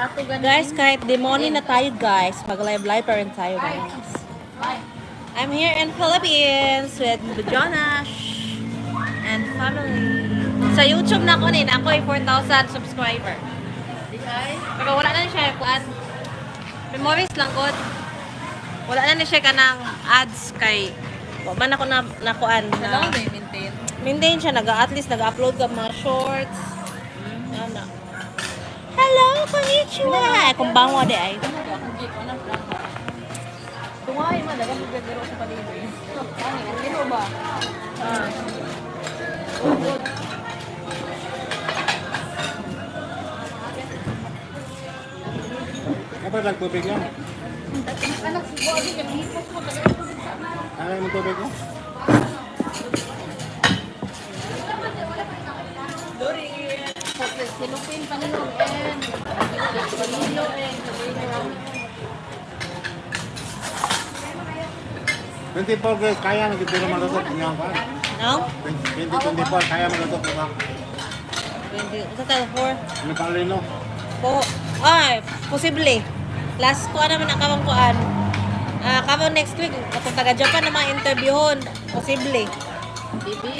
Ato gani. Guys, kahit demoni na tayo, guys, mag-live live pa rin tayo, guys. I'm here in Philippines with Jonas and family. Sa YouTube na ako ni, na ako ay 4,000 subscriber. Di ay. Pero wala na siya kuan. Memories lang god. Wala na ni siya kanang ads kay wa man ako na nakuan Wala na na maintain. Maintain siya naga, at least nag-upload ka mga shorts. Ano. Hello, konnichiwa. Konbanwa di ay. Tungay man dagan gagaro sa paligid. Ani ang iro ba? Ah. Good. Dapat lang tubig yan. Anak, subo agi kay hipos mo tagal tubig sa na. Ano yung tubig ko? Silupin panilong and panilo and 24 guys, kaya na gito malusot niya pa. No? 2024 kaya malusot na ba? 20, unsa ta 4? Ano pa rin no? Po. Ay, posible. Last ko naman ang kamang kuan. Ah, kamang next week katong taga Japan na mga interviewon. Posible.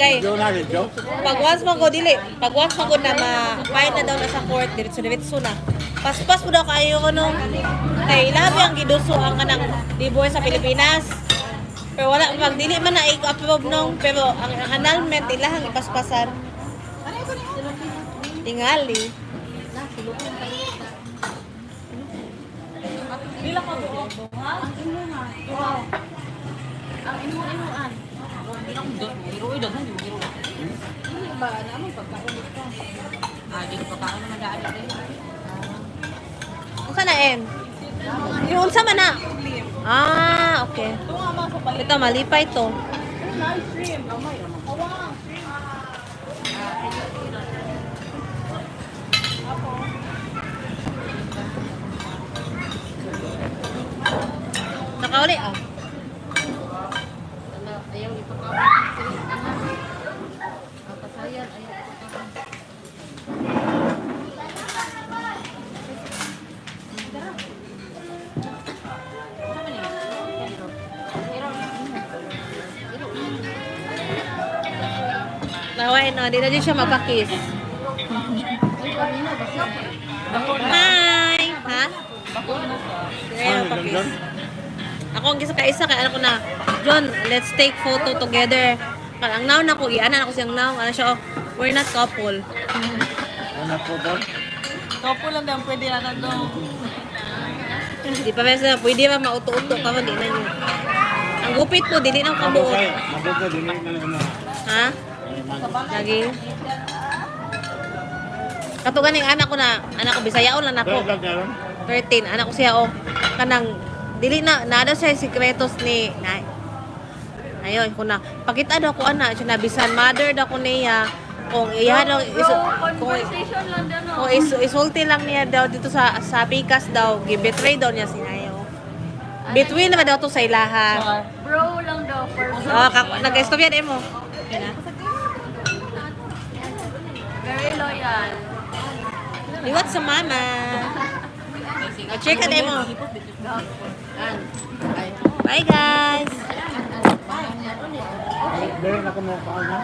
Kay Joe na rin, Joe. pag once man go dili, pag once man go na ma-fine na daw na sa court, diretso diretso na. Paspas mo daw kayo ko nung kay labi ang giduso ang kanang divorce sa Pilipinas. Pero wala pag dili man na i-approve nung pero ang annulment ilahang ipaspasan. Tingali. Bila ka buok? Ang imo nga. Ang imo imuan. Hindi ba na mo pagkaon ka? Ah, di ko pagkaon naman daan din. Unsa na en? Yung unsa man na? Ah, okay. Tunga man sa paligid. Ito malipay to. Live stream. Gamay ra man. Awang. Nakauli ah. Ayaw ipakaon. Ang pasayan ayaw ipakaon. Naway no, di na din siya mapakis. Hi! Ha? Di na Ano, mapakis. John? Ako ang gisa kaisa kay ano ko na, "John, let's take photo together." Parang ang naon ako, iana ako siyang naon. Ano siya, oh, we're not couple. Ano po doon? Topo lang daw pwede na daw. Di pa besa, pwede ba mauto-uto ka man, di na niyo. Ang gupit po, dili nang kabuot. Mabukay, mabukay, dili na lang mo. Ha? Lagi. Kato ganing anak ko na, anak ko Bisayaon lang Ako. nako. Vlog na ron? 13, anak ko siya oh. Kanang dili na nada siya sikretos ni na. Ayon ko na pakita daw ko ana siya nabisan mother daw ko niya kung iya daw isu, kung, Conversation lang daw no. kung isulti lang niya daw dito sa Pikas daw gibetray daw niya si Nayo. Between naman daw to sa ilaha. Bro lang daw for Oh, nag-istorya din mo. Very loyal. Liwat sa mama. O, check ka din mo. Bye, guys. Meron ako mga kaon na.